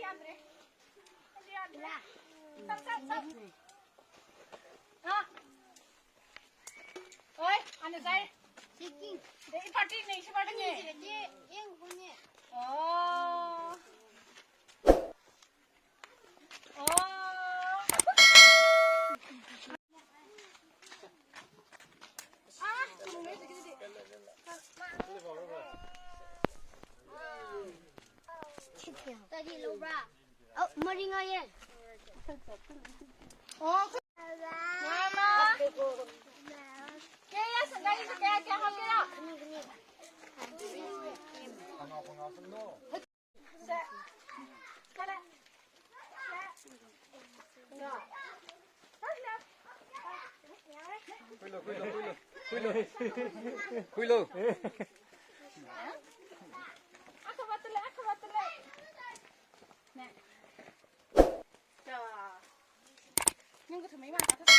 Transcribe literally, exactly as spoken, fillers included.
ꯌꯥꯗ꯭ꯔꯦ꯫ ꯑꯩꯁꯨ ꯌꯥꯗ꯭ꯔꯦ꯫ ꯆꯞ, ꯆꯞ, ꯆꯞ꯫ ꯍꯥ? ꯍꯣꯏ, ꯍꯥꯟꯅ ꯆꯥꯏ꯫ ꯑꯗꯩ ꯏ ꯄꯥꯔꯇꯤꯅꯦ, ꯏꯁꯨ ꯄꯥꯔꯇꯤꯅꯦ꯫ ꯑꯣ꯫ ꯑꯣ꯫ ꯀꯔꯤ ꯂꯧꯕ꯭ꯔꯥ? ꯑ, ꯃꯔꯤ ꯉꯥꯏꯌꯦ꯫ ꯑꯣ, ꯃꯥꯃꯥ꯫ ꯀꯌꯥ, ꯁꯪꯒꯥꯏꯁꯦ ꯀꯌꯥ, ꯀꯌꯥ ꯍꯥꯞꯀꯦꯔꯥ? ꯁꯦ꯫ ꯀꯔꯦ꯫ ꯁꯦ꯫ ꯅꯣ꯫ ꯈꯨꯏꯂꯨ, ꯈꯨꯏꯂꯨ, ꯈꯨꯏꯂꯨ꯫ ꯈꯨꯏꯂꯨ꯫ ꯈꯨꯏꯂꯨ꯫ ꯑꯈꯕ ꯇꯨꯂꯦ, ꯑꯈꯕ ꯇꯨꯂꯦ꯫ ꯅꯦ꯫ ꯆꯥ꯫ ꯅꯪꯒ ꯊꯨꯝꯃꯩ ꯃꯥꯟꯅ